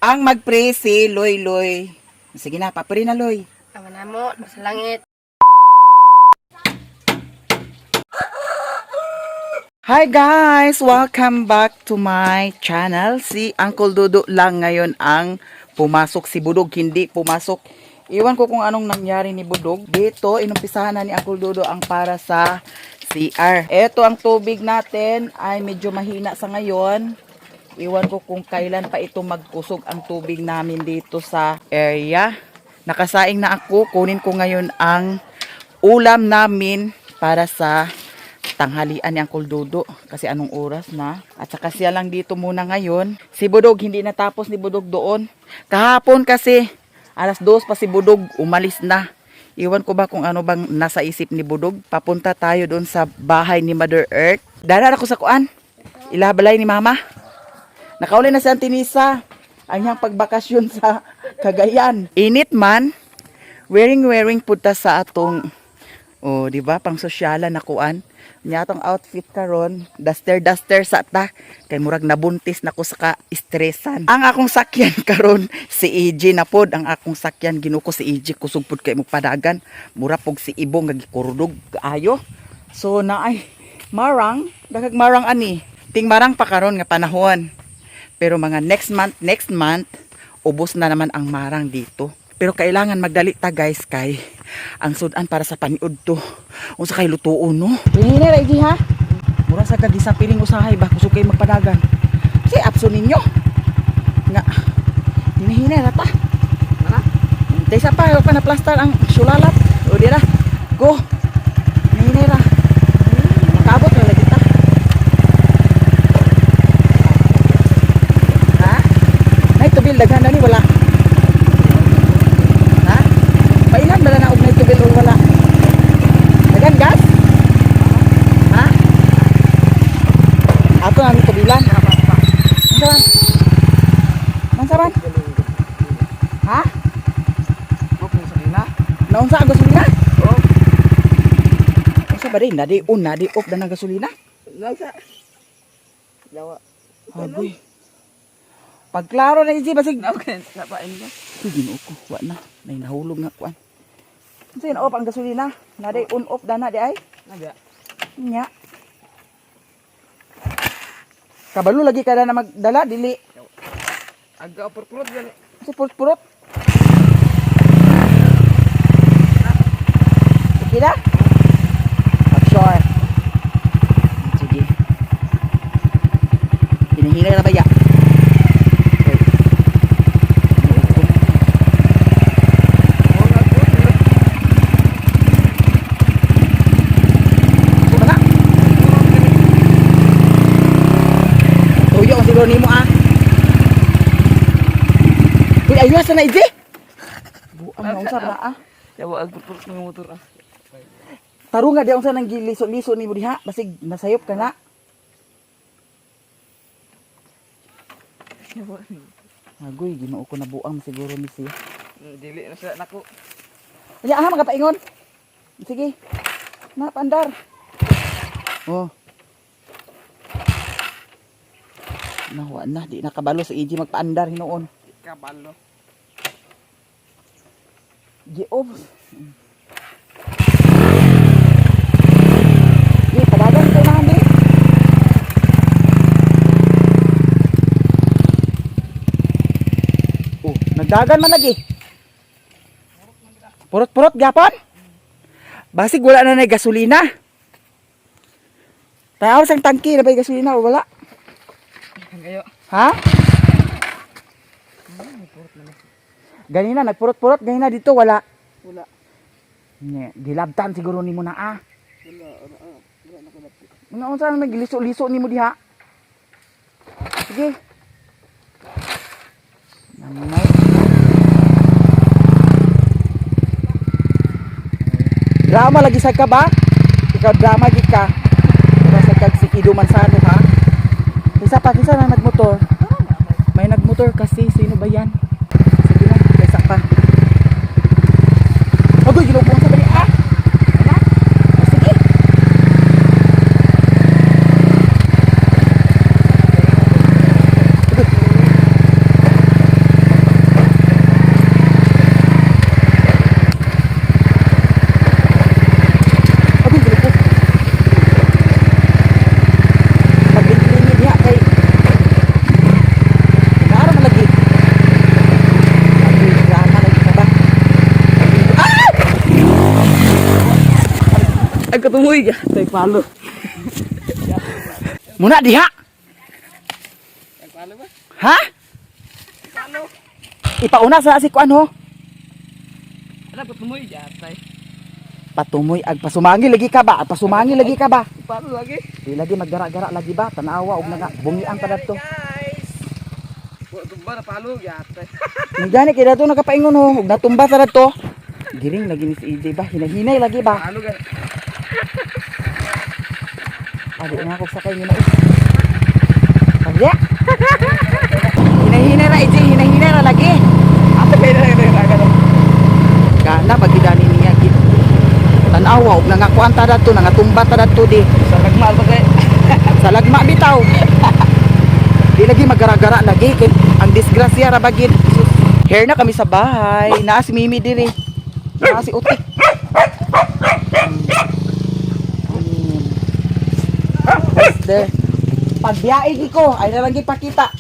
Ang magpray si Loy Loy. Sige na, papray na, Loy. Ama namo sa langit. Hi guys! Welcome back to my channel. Si Uncle Dudo lang ngayon ang pumasok. Si Budog hindi pumasok. Iwan ko kung anong nangyari ni Budog. Dito, inumpisahan na ni Uncle Dudo ang para sa CR. Ito ang tubig natin ay medyo mahina sa ngayon. Iwan ko kung kailan pa ito magkusog ang tubig namin dito sa area. Nakasaing na ako. Kunin ko ngayon ang ulam namin para sa tanghalian ni Uncle Dudo kasi anong oras na. At saka siya lang dito muna ngayon. Si Budog, hindi natapos ni Budog doon. Kahapon kasi, 2:00 pa si Budog, umalis na. Iwan ko ba kung ano bang nasa isip ni Budog. Papunta tayo doon sa bahay ni Mother Earth. Dara ako sa kuan. Ilabalay ni Mama. Nakauli na si Auntie Nisa. Ang iyang pagbakasyon sa Cagayan. Init man, wearing punta sa atong, oh, di ba? Pang sosyalan na kuan. Nya atong outfit karon, duster duster sa ta kay murag nabuntis na ko sa ka-stressan. Ang akong sakyan karon si EJ na pod ang akong sakyan. Ginuko si EJ, kusog pod kay padagan. Mura pog si Ibong nga gikurdog kaayo. So naay marang, dagag marang ani. Ting marang pa karon nga panahon. Pero mga next month, ubos na naman ang marang dito. Pero kailangan magdali ta guys kay ang sudan para sa paniud to. Unsa kay lutuon, no? Hinay ra igi ha. Mura sa kagisa piling usahay ba kusog kay magpadagan. Si apso ninyo. Nga hinahinay ra ta. Tara. Taysa pa, pa na plaster ang sulalat. O dira. Go. Hinahinay ra. Makaabot ra lagi ta. Ha? Nay tubil daghan na ni wala. Ha? Pailan ba na og nay tubil or wala? Daghan gas? Ha? Ato na ni tubilan. Unsa man? Unsa man? Ha? Naunsa ang gasolina? Oh. Unsa ba rin? Nadi on, nadi off na ng gasolina? Nasa. Lawa. Agoy. Pagklaro na isi basig. Okay, napain ko. Uy, Ginoo ko, wa na. Nay nahulog nga kuan. Unsa yun off ang gasolina? Naday on off dana di ay? Naga. Nya. Kabalo lagi kada na magdala dili. Aga purpurot gani. Kasi purot-purot. Okay na? Sure. Sige. Hinihila na ba ya? Okay. Sige na. Tuyo ang siguro nimo ah. Uy, ayos na ije. Buang na unsa ba ah? Yawa ag purpurot ng motor ah. Tarunga di unsa nang giliso-liso nimo diha, basig nasayop ka na. Yawa. Agoy, Ginoo ko, na buang siguro ni siya. Dili na sila nako. Anya ah, magapaingon. Sige. Na pandar. Oh. Nawa na, di nakabalo sa EG magpaandar hinuon. Kabalo. Gi-off. Di, padagan ko na di. Oh, nagdagan man lagi. Purot-purot gyapon. Basig wala na nay gasolina. Tayo sang tangki na ba gasolina o wala? Kayo. Ha? Ganina nagpurot-purot ganina dito wala. Wala. Nye, gilabtan siguro nimo na ah. Wala wala ah. Wala na kalapit. Mga unsa nang nagliso-liso nimo diha? Sige. Nanay. Drama lagi sa ka ba? Ikaw drama gid ka. Para sa kag si Ido Mansano ha. Kaysa pa kinsa na nagmotor? May nagmotor kasi, sino ba yan? Sige na, kaysa pa. Agoy, ginoo sa bali ah. Wala? O, sige. Nagkatumoy ka. Tay palo. Muna diha. Palo ba? Ha? Ipauna sa si kuan ho. Ala patumoy ka tay. Patumoy ag pasumangi lagi ka ba? Pasumangi lagi ka ba? Palo lagi. Di lagi maggara-gara lagi ba? Tanawa og nga bungian pa dadto. Wa tumba na palo ka tay. Gani kay dato nakapaingon ho, ug natumba ta dadto. Giring lagi ni si EJ ba? Hinahinay lagi ba? Palo ka. Adi na ako sakay ni na. Pagya. Hinahinay ra EJ, hinahinay ra lagi. Ate kay na na na. Kana pagidani niya gid. Tanawa og nangakuan ta dadto, nangatumba ta dadto di. Sa nagmaal pa kay. Sa lagma bitaw. Di lagi magaragara lagi kay ang disgrasya ra bagid. Here na kami sa bahay. Naa si Mimi diri. Naa si Utik. There. Pagbiyae ko, ay na lang gipakita.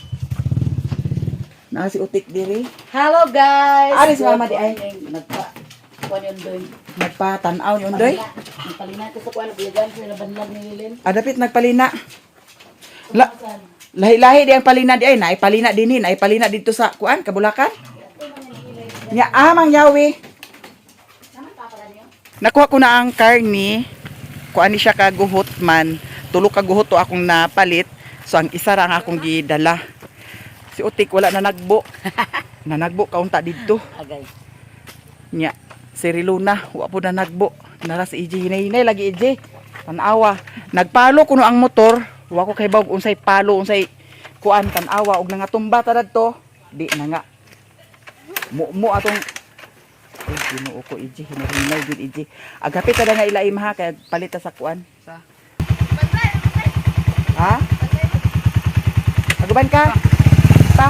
Naa si Utik diri. Hello guys! Ari si Mama di ay. Nagpa kuan yun doy. Nagpatan-aw ni Undoy. Nagpalina ko sa kuan buyagan ko na banlag ni Lilin. Adapit nagpalina. La, lahi-lahi di ang palina di ay naipalina dinhi, naipalina dito sa kuan Kabulakan. Nya amang yawi. Nakuha ko na ang karni. Kuan ni siya kaguhot man. Tulo ka guhot to akong napalit. So ang isa ra ang akong gidala. Si Utik wala na nagbo. Nanagbo kaunta didto. Agay. Nya, si Riluna, wa po na nagbo. Nara si EJ, hinay-hinay lagi EJ. Tanawa. Nagpalo kuno ang motor. Wa ko kay bawg unsay palo, unsay kuan tanawa og nangatumba ta dadto. Di na nga. Mumo atong. Ay, Ginoo ko EJ, hinay-hinay gid EJ. Agapit ta na nga ilaim ha kay palita sa kuan. Sa. Ha? Aguban ka? Pa.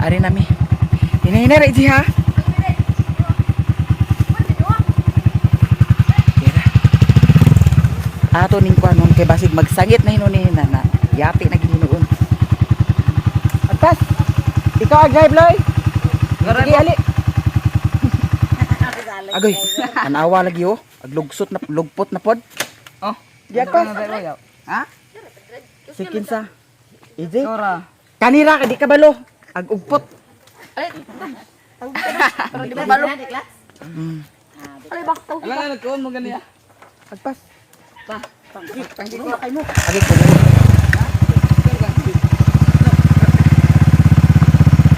Ari nami. Hinay-hinay ra EJ ha. Tira. Ato ning kuan nun kay basig magsangit na hinuni na na. Yapi na ginuon. Agpas. Ikaw ang drive loy. Sige ali. Agoy, tanawa lagi oh. Aglugsot na lugpot na pod. Oh. Di agpas. Ha? Sikin sa. EJ. Ora. Kanira ka di ka balo. Ag ugpot. Di ba balo? Ala na nagkuon mo ganiya. Agpas. Ta. Tangki, tangki ko kay mo. Agi ko.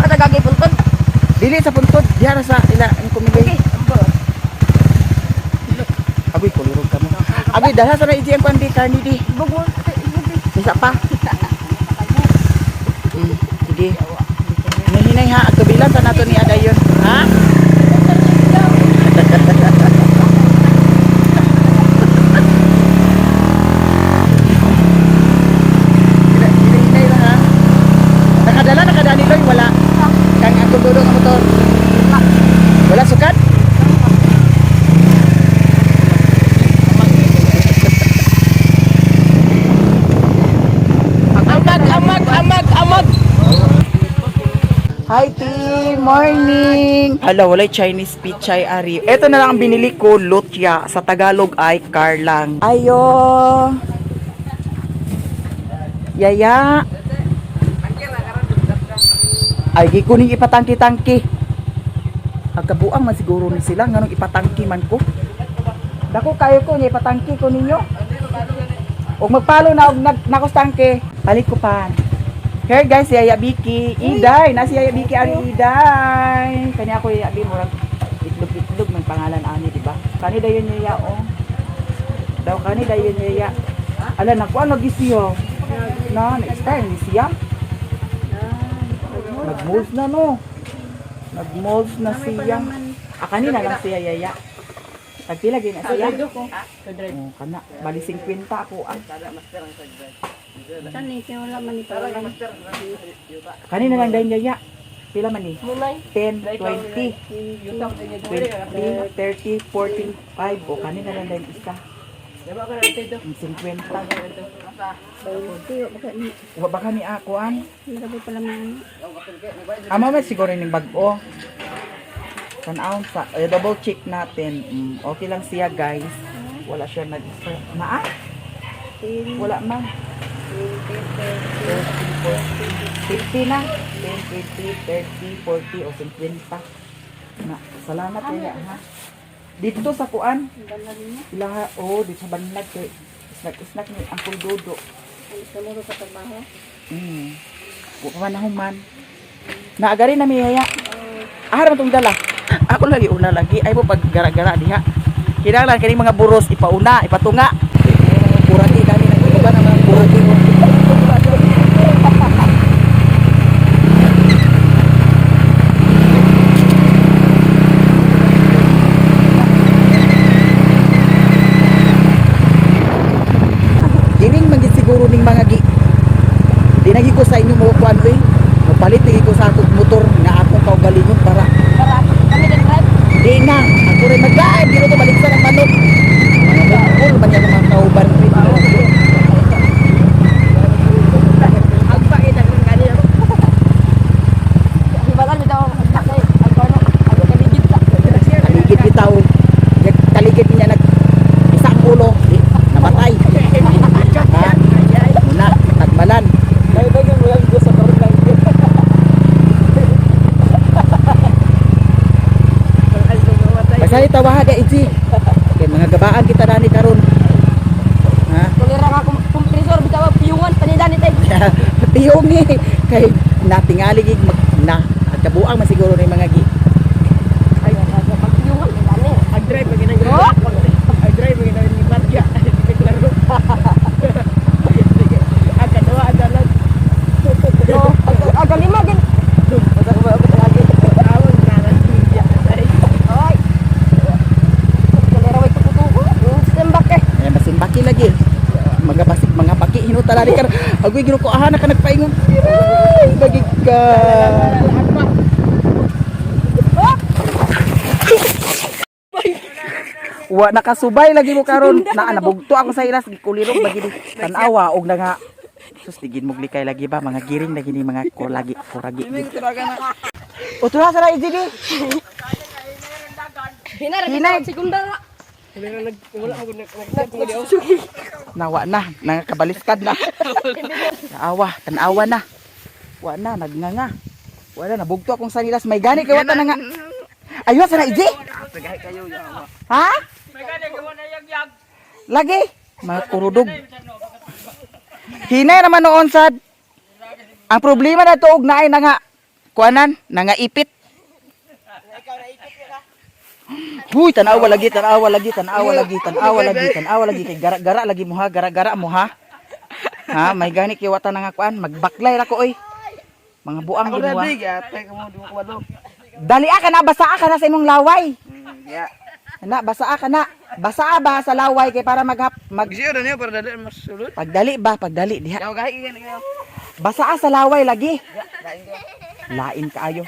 Ata gagay puntod. Dili sa puntod, diha ra sa ila ang kumigay. Agoy kulirog ka mo. Agoy dala sa na ang kuan di karni di. Isa pa. Sige. Hinahinay ha, agkabilan sa nato ni Adayon. Ha? Hinahinay lang ha. Nakadala na kada ni Loy, wala. Kang ang dulo ng motor. Wala sukat? Amag amag amag amag. Hi team! Morning! Hala, walay Chinese pichay ari. Ito na lang ang binili ko, lutia. Sa Tagalog ay karlang. Ayo! Yaya! Ay, gikuning ipatangki-tangki. Pagkabuang man siguro ni sila, nganong ipatangki man ko. Dako kayo ko, niya ipatangki ko ninyo. Og magpalo na og nag nakos tangke. Palit ko pan. Here guys, si Yaya Biki. Iday, na si Yaya Biki ari Iday. Kanya ako Yaya Bi murag itlog-itlog man pangalan ani, di ba? Kani dayon Yaya oh. Daw kani dayon Yaya. Ala nakuha lagi siya. Na, na-expire ni siya. Nag-molds na no. Nag-molds na siya. Ah, kanina lang siya Yaya. Tagpila gina siya. Oh, kana. Bali 50 ako ah. Sani kay wala man ito. Kanina lang dahil yaya. Pila man ni? 10, 20, 20, 30, 40, 5. O, kanina lang dahil isa. Ang 50. Wa baka ni akuan. Grabe pala man. Ama man siguro ning bag-o. Tanaw sa eh, double check natin. Okay lang siya, guys. Wala siya nag naa? Wala man. 30, 40, 50 na. 10, 20, 30, 40, o 50. Na, salamat kaya ha. Dito sa kuan. Ilaha, oh, dito sa banlag kay snack-snack ni Uncle Dodo. Sa trabaho. Wa pa man na human. Naagari na miyaya. Ahar man tong dala. Ako lagi una lagi ay mo pag gara-gara diha. Kinahanglan kaning mga buros ipauna, ipatunga. Kurati dali nang iba na mga kurati. Gining man gid siguro ning mga gi Di na gid ko sa inyo mo kuan oy. Mopalit na gid ko sa akong motor nga akong kaugalingon para Para kami nag-drive. di na ako rin mag-drive dito to balik sa ng manok. Mga bukol man yan ang mga kauban. Agpa kita kung kanina. Ibalan bitaw ang takay ang kono ang kaligid sa. Taligid bitaw. Taligid niya nag isa ang ulo, di, namatay. Ha? Muna, tagmalan. Basta tawaha ga iji. Kay mga gabaan kita dani karon. Ha? Kulira nga kompresor bitaw piyungan panidan ni tay. Piyong ni kay natingali gig mag na at kabuang man siguro ni mga gi. Ay, pagpiyungan dani. Ag-drive pag ginang Oh! Ag-drive pag ginang ni Marja. Naglaro. Ang kadua ang dalag. Oh, aga lima gin. Basta ko ba lagi. Tawag na lang. Ay. Kulira way tuko-tuko. Sembak eh. Ay masimbaki lagi. Mga basig mga paki hinuta lali kar. Agoy ginoo ko aha na ka nagpaingon. Iray, lagi ka. Wa nakasubay lagi mo karon. Naa nabugto ako sa ilas gikulirog lagi ni tan-awa og nga Sus digin mo glikay lagi ba mga giring lagi ni mga ko lagi kuragi. Utura sa ra di. Hinara Hinay. bitaw segunda ra. Wala mo nag Nawa na, nangakabaliskad na. Naawa, tanawa na. Wa na, nagnganga. Wala na, bugto akong sanilas. May gani kay wata na nga. Aywa sana iji. Ha? Lagi. Mga kurudog. Hinay naman noon sad. Ang problema na to og naay na nga kuanan, na nga ipit. Huy, tanawa lagi, tanawa lagi, tanawa lagi, tanawa lagi, tanawa lagi kay gara-gara lagi mo ha, gara-gara mo ha. Ha, may gani kay wata na nga kuan, magbaklay ra ko oy. Mga buang Ako gid mo. na ha. big ate kamo di mo kabalo. Dali ka na, basa ka na sa imong laway. Ya. Na, basa ka na. Basa ba sa laway kay para maghap mag Gisiyo na niyo para dali mas sulod. pagdali ba, pagdali diha. Yaw gahi gani kayo. Basa sa laway lagi. Lain kaayo.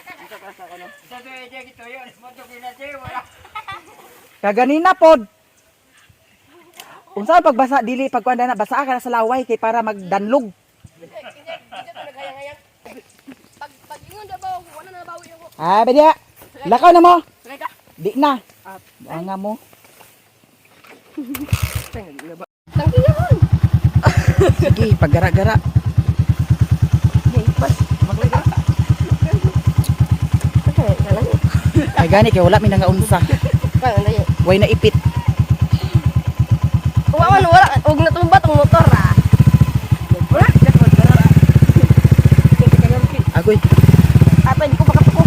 Kaganina pod. Unsa ang pagbasa dili pagkuan na basa ka na sa laway kay para magdanlog. Pag pag ingon da ba wala na bawi ako. Ah, badya. Lakaw na mo. Sakay ka. Di na. Nga mo. Tangkiyan. Sige, paggara-gara. Okay, kalang. Ay gani kay wala mi nangaunsa. Parang na Way na ipit. Wa man wala og natumba tong motor ah. Wala. Agoy. Ato hindi ko makatuko.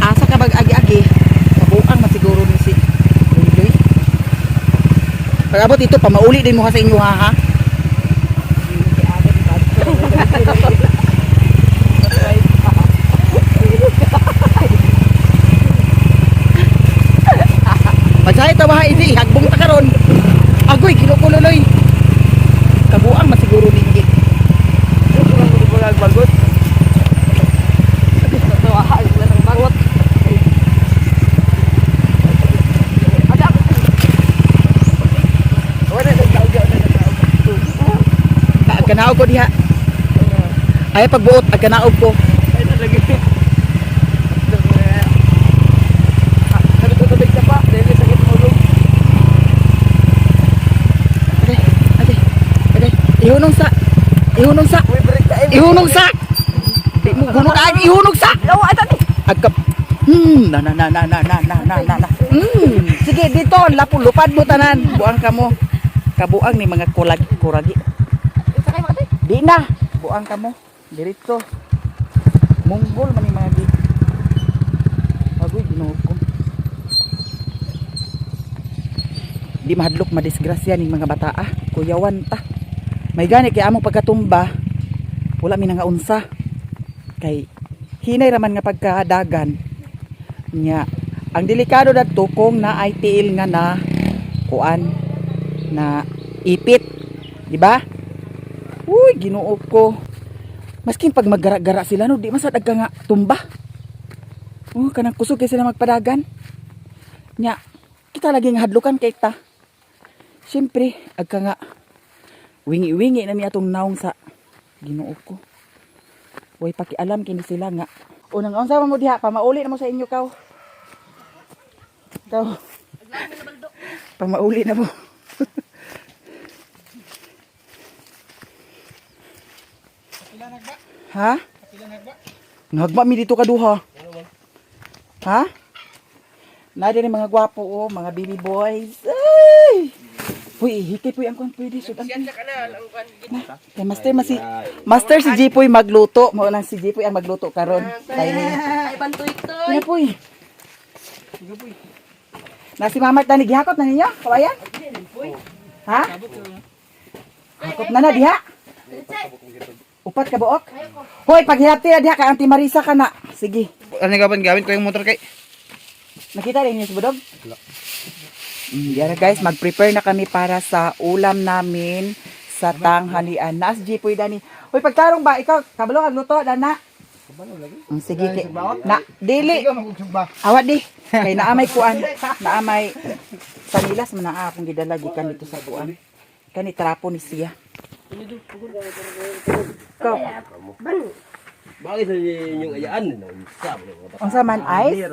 Asa ka bag agi-agi? Kabuang masiguro ni si Luy. Pag abot ito, pamauli din mo ha sa inyo ha ha. Magsaya tawa ha ini, hagbong ta karon. Agoy, kinukuloy. Kabuang masiguro ni Bagot. Bangot. Agkanaog ko diha. Ay pagbuot, agkanaog ko. Ay, nalagi. Sabi ko tubig sa pa. Dahil sakit mo ulo. Aday, aday, aday. Ihunong sa. Ihunong sa. Uy, break na eh. Ihunong sa. Di mo hunog ay ihunong sa. Lawa ata ni. Agka na na na na na na na na na na. Sige dito, lapo lupad mo tanan. Buang ka mo. Kabuang ni mga kulag kuragi. Sakay mo ate. Di na. Buang ka mo. Diretso. Munggol man ni mga di. Agoy, Ginoo ko. Di mahadlok madisgrasya ning mga bata ah. Kuyawan ta. May gani kay among pagkatumba. Wala mi unsa. Kay hinay raman nga pagkadagan. Nya, ang delikado dadto kung naay tiil nga na kuan na ipit, di ba? Uy, Ginoo ko. Maskin pag maggara-gara sila no, di man sad ka nga tumba. Oh, kanang kusog kay sila magpadagan. Nya, kita lagi nga hadlukan kay ta. Siyempre, agka nga wingi-wingi na ni atong naong sa Ginoo ko. Way pakialam kini sila nga. Unang unsa man mo diha, pamauli na mo sa inyo kaw. Kaw. Pamauli na mo. Ha? Nagba mi dito kaduha. Ha? Na din mga gwapo oh, mga baby boys. Ay! Puy, hiti puy ang kuan pwede sud ang. Kay master ma si Master si Jipoy magluto, mao nang si Jipoy ang magluto karon. Timing. Ay bantoy toy. Na puy. Na si Mama tani gihakot na ninyo, kawayan? Ha? Hakot na na diha. Upat ka buok? Hoy, paghihapti na diha kay Auntie Marisa ka na. Sige. Ano gaban gawin ko yung motor kay? Nakita rin niyo si Budog? Yara guys, mag-prepare na kami para sa ulam namin sa tanghalian. Naas Jipoy dani. Hoy, pagtarong ba ikaw kabalo kag luto dana? Sige kay. Na dili. Awa di. Kay naa may kuan, naa may sanilas man naa akong gidala gikan dito sa kuan. Kani trapo ni siya. Ikaw, Bakit sa inyong ayaan? unsa man ice?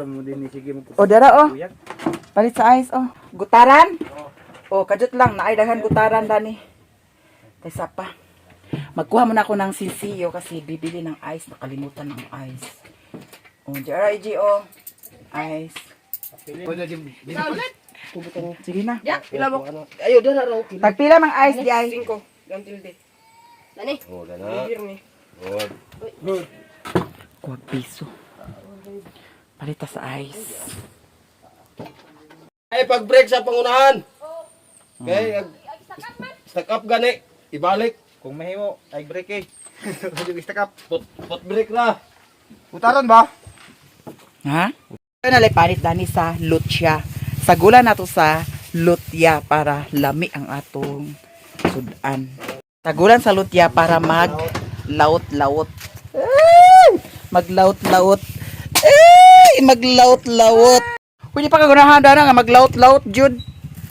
O dara oh. Palit sa ice oh. Gutaran? Oh, kajut lang naay daghan gutaran dani. Kaysa pa. Magkuha muna ako ng sisiyo kasi bibili ng ice, nakalimutan ng ice. Oh, JRIG oh. Ice. Sige na. Pila mo? Ayo, dara raw. Tagpila mang ice di ay. 5. Gantil de. Dani. Oh, gana. Beer ni. Good. Kuwag piso. Palita sa ice. Ay, pag-break sa pangunahan. Okay, stack up gani. Ibalik. Kung mahimo, ay break eh. Stack up. Put break na. Utaron ba? Ha? Ito na palit dani sa lutya. Sagula na to sa lutya para lami ang atong sudan. Sagulan sa lutya para mag laot-laot. Ay! Maglaot-laot. Ay! Maglaot-laot. Pwede pa kagunahan dana nga maglaot-laot jud.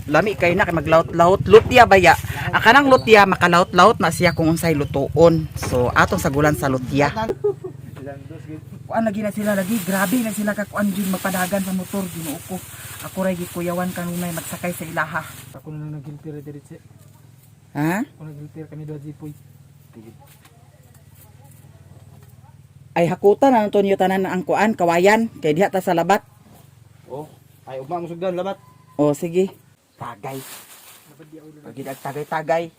Lami kay na kay maglaot-laot lutya baya. Ang kanang lutya makalaot-laot na siya kung unsay lutoon. So atong sagulan sa lutya. Kuan lagi na sila lagi, grabe na sila ka kuan jud magpadagan sa motor, Ginoo ko. Ako ray gikuyawan kanunay magsakay sa ilaha. Ako na nagiltir diretso. Ha? Ako nagiltir kami duha Jipoy. Ay hakutan na Antonio tanan ang kuan kawayan kay diha ta sa labat. Oh, ay ugma mo sugdan labat. O sige. Tagay. Pagid ag tagay-tagay.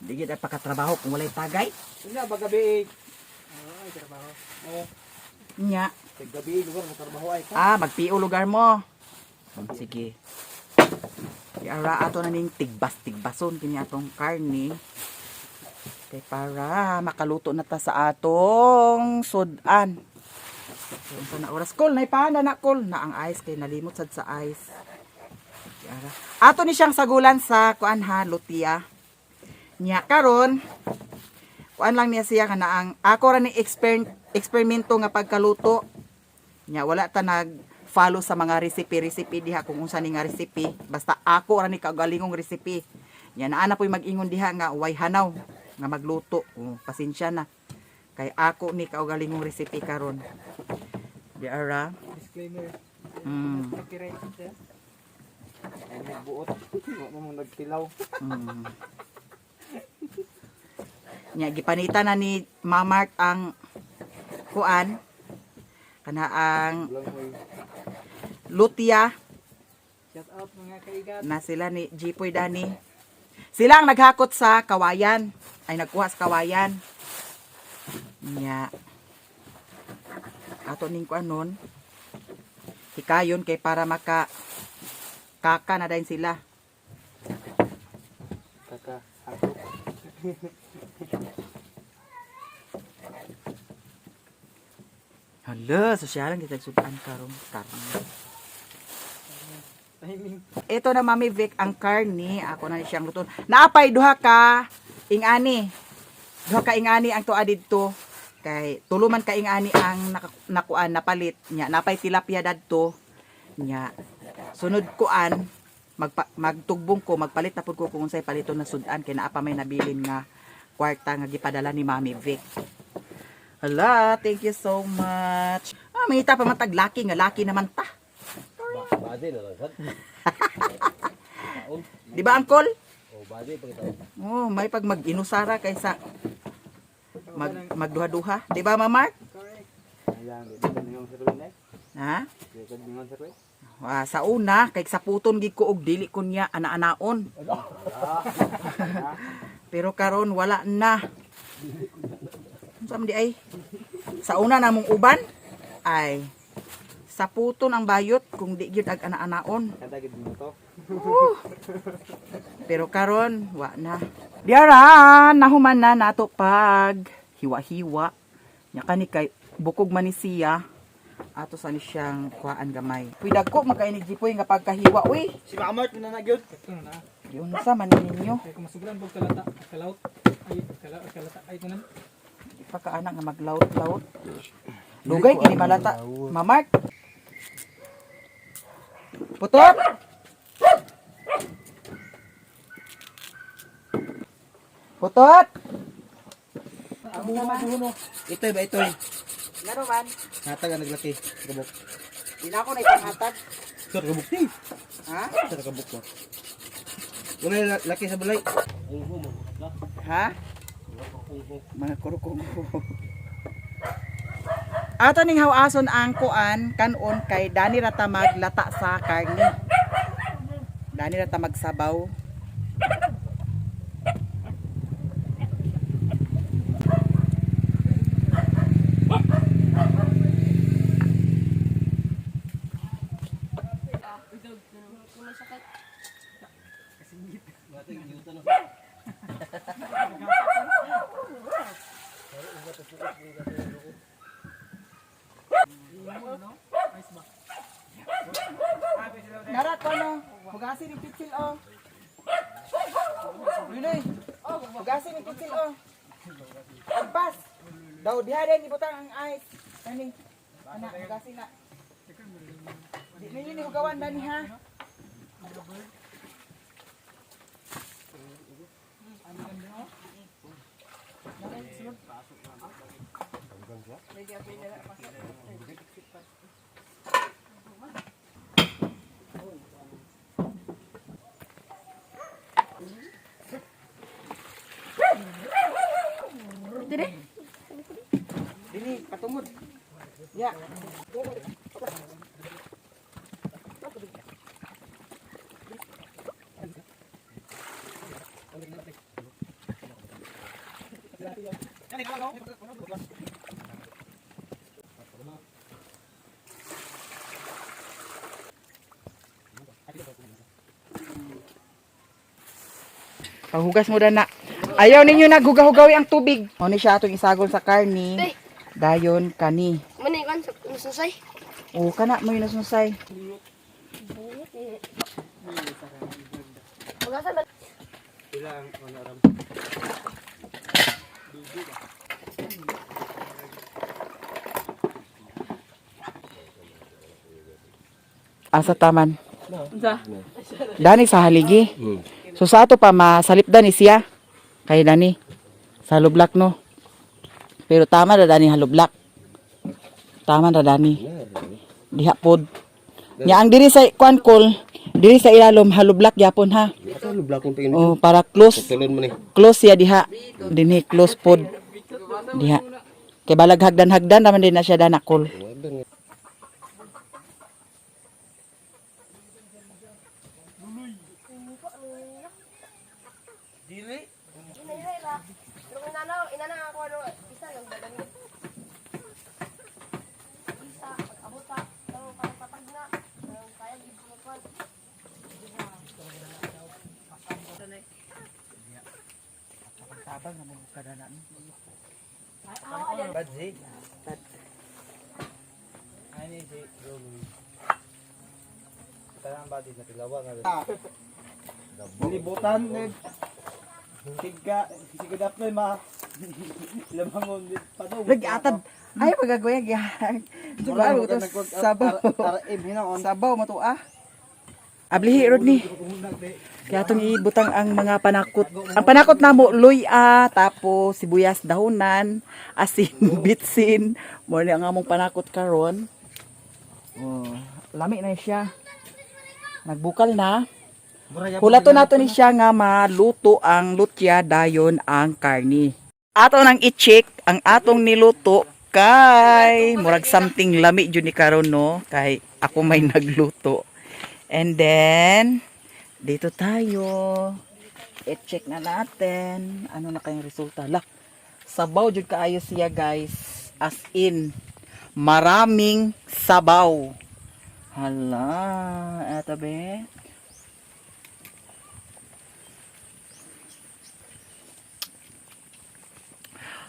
Di gid ay pakatrabaho kung walay tagay. Wala ba gabi? Nya. Gabi lugar mo trabaho ay ka. Ah, magpio lugar mo. Sige. Yara ato na ning tigbas-tigbason kini atong karne. Kay para makaluto na ta sa atong sudan. So, unsa na oras kol na ipahanda na kol na ang ice kay nalimot sad sa ice. Yara. Ato ni siyang sagulan sa kuan ha lutia. Nya karon kuan lang niya siya kana ang ako ra ni eksperimento nga pagkaluto. Nya wala ta nag follow sa mga recipe-recipe diha kung unsa ni nga recipe. Basta ako ra ni kagalingong recipe. Nya naa na po'y mag-ingon diha nga way hanaw. nga magluto. Oh, pasensya na. Kay ako ni kaugalingong recipe karon. Di ara. Disclaimer. Mm. Copyright. Ay nagbuot. Wa mo nagtilaw. Nya gipanita na ni Mamark ang kuan kana ang lutia Shout out mga kaigat. Na sila ni Jipoy Dani. Sila ang naghakot sa kawayan. Ay nagkuha sa kawayan. Nya. Ato ning kuan nun. Hikayon kay para maka kaka na dayon sila. Kaka ako. Hala, sosyalan kita sudan karon karne. Timing. Ito na Mami Vic ang karne, ako na ni siyang luton. Naapay duha ka ingani. Duha ka ingani ang tuwa didto. Kay tulo man ka ingani ang nakuan napalit nya. Napay tilapia dadto nya. Sunod kuan magtugbong ko, magpalit na pud ko kung unsay paliton na sudan kay naa pa may nabilin nga kwarta nga gipadala ni Mami Vic. Hala, thank you so much. Ah, mangita pa man tag laki nga laki naman ta. Bade na lang sad. Di ba, Angkol? Oh, bade pagkatao. Oh, may pag mag-inusara kaysa magduha-duha. Di ba, Ma'am Mark? Ayan, di ba ningon sa tuloy na? Ha? Di ba ningon sa tuloy? Ah, sa una, kay sa puton gid ko og dili ko niya ana-anaon. Pero karon wala na. Unsa man di ay? Sa una namong uban ay sa puton ang bayot kung di gyud ag ana-anaon. Kanta gid mo to. Pero karon wa na. Diara, nahuman na nato pag hiwa-hiwa. Nya kani kay bukog man ni siya. Ato sa ni siyang kuhaan gamay. Uy, dagko man kay ni Jipoy nga pagkahiwa uy. Si Mamart na nagyod. Ito na. Giunsa man ninyo. Kaya kung masuglan pag kalata, kalaut. Ay, kalata. Ay, kunan. Di pa kaana nga maglaut-laut. Lugay kini malata. Mamark. Putot. Putot. Ito ba ito? Ngano man? Hatag ang naglaki. Kabuk. Di na ako na ipanghatag. Sir kabuk ni. Ha? Sir kabuk ko. Wala laki sa balay. Ha? Mga kurukong. Ato ning hawason ang kuan kanon kay Dani rata maglata sa karne. Dani rata magsabaw. Nara ko no. Hugasin ni pitsil oh. Lunoy. Hugasin ni pitsil oh. Agpas. Daw diha din ibutang ang ice. Kani. Ana hugasin na. Di ninyo ni hugawan dani ha. Dire. Dini patungod. Ya. Paghugas mo na. Ayaw ninyo naghugahugawi ang tubig. O ni siya atong isagol sa karni. Day. Dayon kani. Mani kan sa nusay. O kana mo yun nasunusay. Magasan ba? Ilang onaram. Asa taman? Dani sa haligi. So sa ato pa masalip dani siya. Kay dani. Sa hollow block no. Pero tama ra dani hollow block. Tama ra dani. Diha pod. Nya ang diri sa kuan kol, diri sa ilalom hollow block gyapon ha. Asa lo block kung tingin. Oh, para close Tulon mo ni. close siya diha. Dinhi close pod. Diha. Kay balag hagdan-hagdan naman din na siya dana kol. Pero inana, inana ako ano, isa lang dalan. Isa, pag-abot pa, ang parang patag na. Ang kaya gid ko pa. Tabang na mo kadana. Badzi. Ani si Lolo. Tanang body na tilawa nga. Libutan ned. Siga siga dapnoy ma. Lamangon padung. Lagi atad. Ay pagagoya gyang. Diba to sabaw. Sabaw mo to ah. Ablihi rod ni. Kaya atong ibutang ang mga panakot. Ang panakot namo luya, tapos sibuyas dahunan, asin, bitsin. Mo ni ang among panakot karon. Oh, lami na siya. Nagbukal na. Hulato nato ni siya nga maluto ang lutya dayon ang karni. Ato nang i-check ang atong niluto kay murag something lami jud ni karon no kay ako may nagluto. And then dito tayo. I-check na natin ano na kayong resulta. La, sabaw jud kaayo siya guys. As in maraming sabaw. Hala, eto be.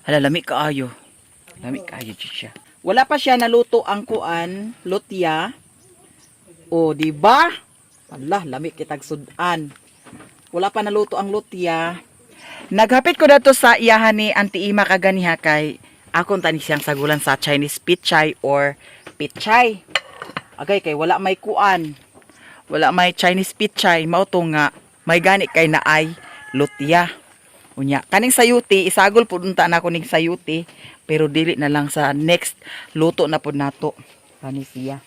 Hala, lami kaayo. Lami kaayo jud siya. Wala pa siya naluto ang kuan, lutya. O, di ba? Hala, lami kitag sudan. Wala pa naluto ang lutya. Naghapit ko dato sa iyahan ni Auntie Ima kaganiha kay akon tani siyang sagulan sa Chinese pichay or pichay. Agay kay wala may kuan. Wala may Chinese pichay mao to nga may gani kay naay lutya. Unya, kaning sayuti isagol pud unta na ko ning sayuti pero dili na lang sa next luto na pud nato. Kani siya.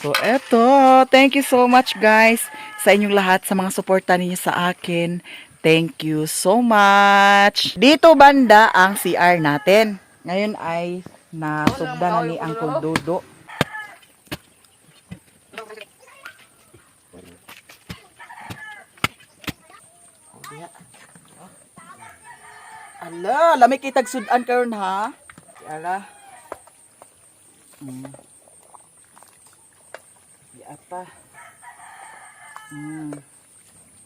So eto, thank you so much guys sa inyong lahat sa mga suporta ninyo sa akin. Thank you so much. Dito banda ang CR natin. Ngayon ay nasugda na ni Uncle Dodo. Ala, lami kitag sudan karon ha. Ala. Di apa.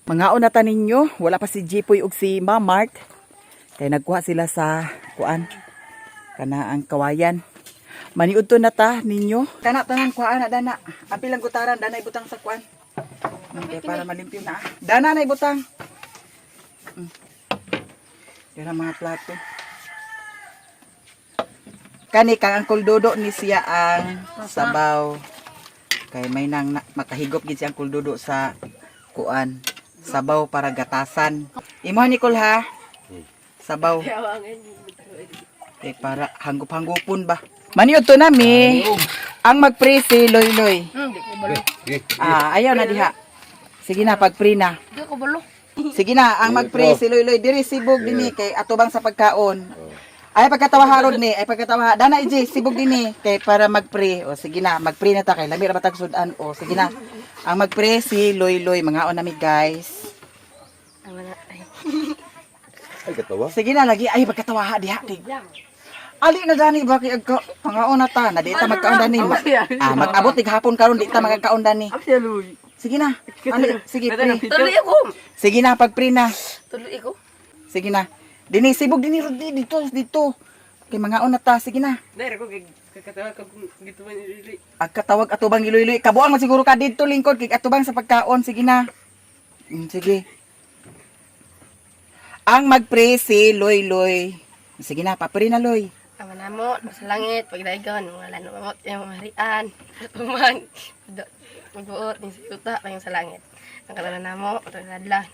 Mga una ta ninyo, wala pa si Jipoy ug si Ma Mark. Kay nagkuha sila sa kuan kana ang kawayan. Maniud to na ta ninyo. Kana tanan kuhaan na dana. Apil ang gutaran dana ibutang sa kuan. Kay para malimpyo na. Ah. Dana na ibutang. Yan ang mga plato. Kani kang Uncle Dodo ni siya ang sabaw. Kay may nang makahigop gid si Uncle Dodo sa kuan. Sabaw para gatasan. Imo Nicole ha. Sabaw. Kay para hanggup-hanggupon ba. Maniud to nami. Ang magpre si Loy Loy. Hindi ko balo. Ah, ayaw na diha. Sige na pagpre na. Hindi ko balo. Sige na, ang magpre si Loy Loy diri sibog dinhi kay atubang sa pagkaon. Ay pagkatawa harod ni, ay pagkatawa. Dana ij sibog dinhi kay para magpre. O sige na, magpre na ta kay lami ra batag sudan. O sige na. Ang magpre si Loy Loy, mga nami guys. Tama na. Ay. Ay katawa. Sige na lagi ay pagkatawa ha diha kay. Ali na dani ba kay agka pangaon na ta na di ta magkaon dani. Mag-abot tig hapon karon di ta magkaon dani. Sige na. Ali, sige pre. Tuloy ako. Sige na pagpre na. Tuloy ako. Sige na. Dini sibog dini rod di, dito dito. Kay mga na ta sige na. Dahil ako kakatawa ka kung gito man ili. Agkatawag atubang iloy-iloy. Kabuang man siguro ka dito lingkod kay atubang sa pagkaon sige na. Sige. Ang magpre si Loy Loy. Sige na, papre na Loy. Ama namo, sa langit, pagdaigon, mga lanumamot, yung mga harian, tuman, magbuot, yung sa yuta, yung sa langit. Ang kalala namo, ito na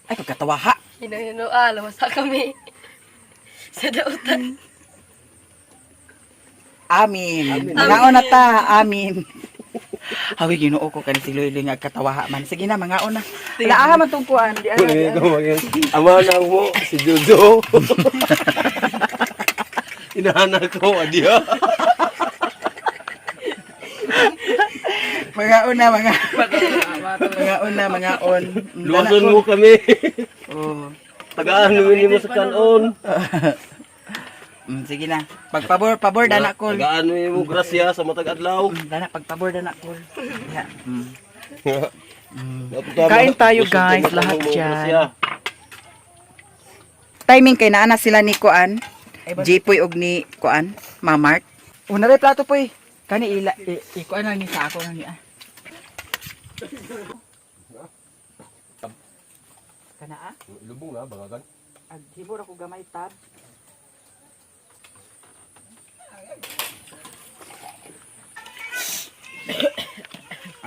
Ay pagkatawa ha. Hinuhinua, lumasa kami. Sa dautan. Amin. Mangaon na ta, amin. Hawi Ginoo ko kani si Loy nga katawaha man. Sige na, mangaon na. Laa man tong kuan, di ara. Di ara. Ama na mo, si Jojo. Inahanak ko, adiya. Mangaon na, mga. Mangaon na, mangaon. Luwasan mo kami. Oh. Tagaan namin mo sa kanon. Sige na. Pagpabor, pabor dana kol. Tagaan mo grasya sa matag adlaw. Dana pagpabor dana kol. Yeah. Kain tayo, guys, lahat dyan. Timing kay naa na sila ni Kuan. Jipoy og ni Kuan, Mamark. Una ray plato poy. Kani ila ikuan lang ni sa ako lang ni ah. Kana ah? Lubong na, bagagan. Ag hibor ako gamay tab.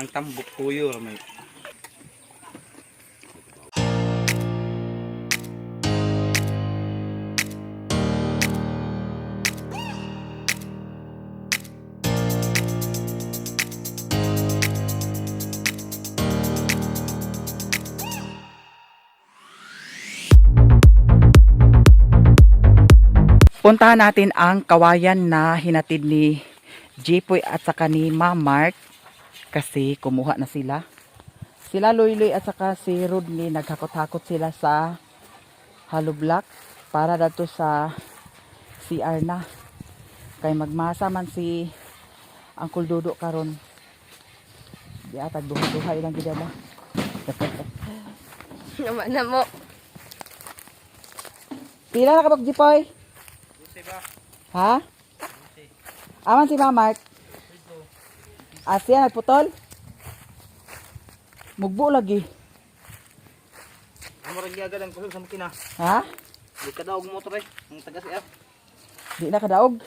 Ang tambok tuyo ramay. Puntahan natin ang kawayan na hinatid ni Jipoy at saka ni Ma Mark kasi kumuha na sila. Sila Loyloy at saka si Rodney naghakot-hakot sila sa hollow block para dato sa CR na. Kay magmasa man si Uncle Dodo karon. Di atag duha-duha ilang gidala. Naman na mo. Pila na kabag Jipoy? Ha? Aman si Mama Mark? Asya nagputol? Mugbo lagi. Amo ra giagad ang kusog sa makina. Ha? Di ka daog motor eh. Ang taga siya. Di na kadaog.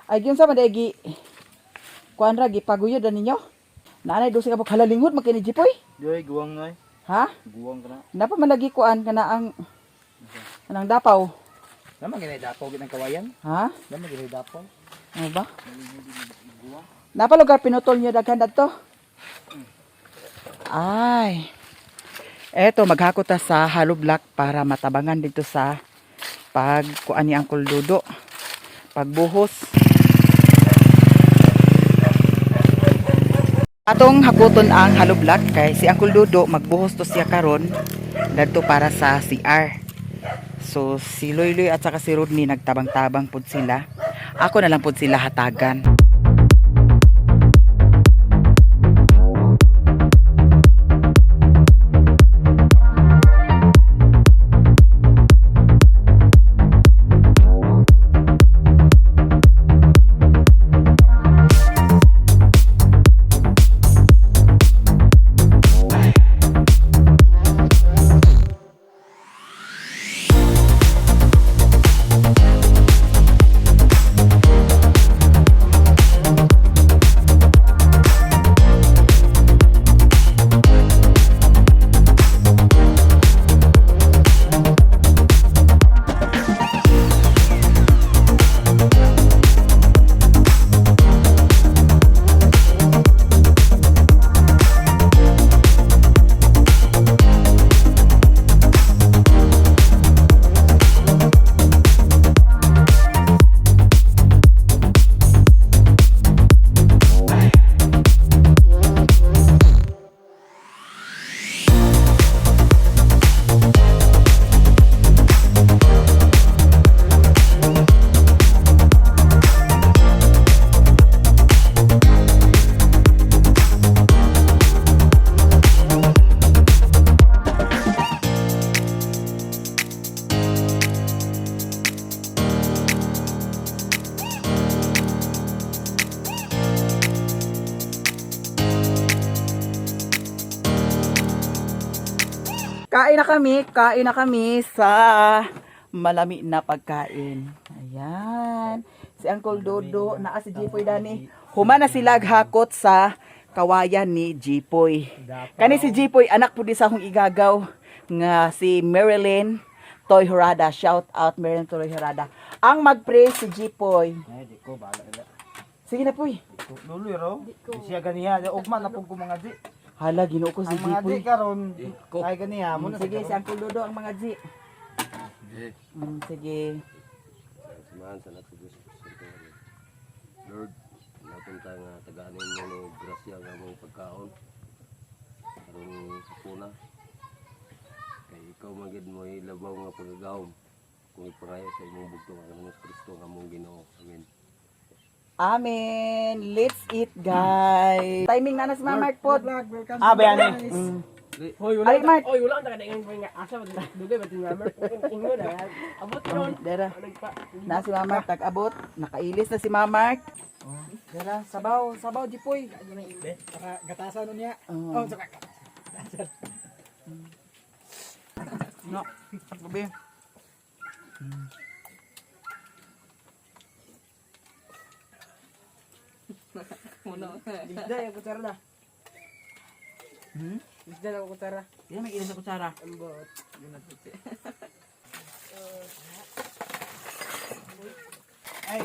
Ay gyud sa man gi kuan ra gipaguyod na ninyo. Naanay do sa kabuk halalingod makini Jipoy. Doy guwang noy. Ha? Guwang ka na. Napa man lagi kuan kana ang kanang dapaw. Naman ginay dapaw gid ang kawayan. Ha? Naman ginay dapaw. Ano ba? Napa lugar pinutol niyo daghan dadto? Ay. Eto, maghakot ta sa hollow block para matabangan dito sa pag kuan ni Uncle Dodo. Pagbuhos. Atong hakuton ang hollow block kay si Uncle Dodo magbuhos to siya karon dadto para sa CR. So si Loyloy at saka si Rodney nagtabang-tabang pud sila. Ako na lang pud sila hatagan. Kain na kami sa malami na pagkain. Ayan. Si Uncle Dodo, naa si Jipoy dani. Humana sila hakot sa kawayan ni Jipoy. Kani si Jipoy, anak po di sa akong igagaw. Nga si Marilyn Toy Horada. Shout out Marilyn Toy Horada. Ang mag-pray si Jipoy. Ay, di ko bahala na. Sige na, Poy. Luloy ro. Di siya ganiha, ugma na pud ko mga di. Hala, Ginoo ko si Ang mga di Jipoy. karon ay ganiha mo na. Sige, si Uncle Dodo ang mga G. Sige. Samahan sa anak sa Diyos. Santo. Lord, natin ta nga tagaanin mo no grasya nga mong pagkaon. Karong sakuna. Kay ikaw magid mo labaw nga pagagawom. Kung ipangayo sa imong bugtong ang Hesus Kristo nga among Ginoo. Amen. Amen. Let's eat, guys. Timing na na si Mama Mark po. Ah, bayani. Hoy, wala. Ay, Mark. Oy, wala ang taga nga asa ba dugay ba tinamar. Ingon na. Abot ron. Dera. Nagpa. Na si Mama Mark, tag-abot. Nakailis na si Mama Mark. Dera, sabaw, sabaw, Jipoy. Para gatasan nun niya. Oh. Oh, saka. No, gabi. Isda yung kutsara na. Hmm? Isda na kutsara. Yan, may ilis sa kutsara. Ambot. Ay,